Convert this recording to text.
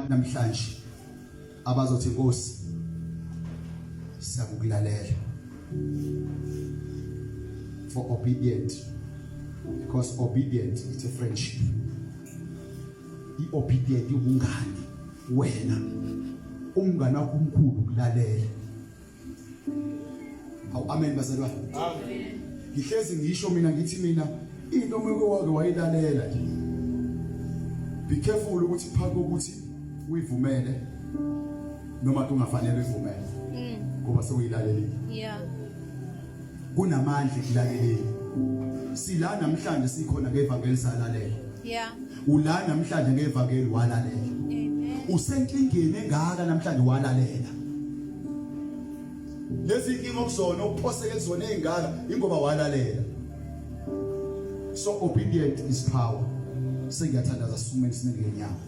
abantu namhlanje abazothi Nkosi siyakulalela for obedient, because obedient, it's a friendship. I-obedient iwungani wena, umngani wakho omkhulu ukulalela. Awu, amen bazalwane. Amen. Ngihlezi ngisho mina, ngithi mina into uma wake wayilalela nje, be careful ukuthi phakathi kokuthi uyivumele noma ungafanele uyivumele, ngoba sewuyilalelile. Kunamandla ekulaleleni. Sila namhlanje sikhona ngevangeli, salalela. Ula namhlanje ngevangeli, walalela. Amen. Usenkingeni engaka namhlanje, walalela. Lezi inkinga okuzona, uphoseke kuzona ezingaka, ingoba walalela. So obedient is power. Sengiyathandaza, sumeni simele ngenyawo.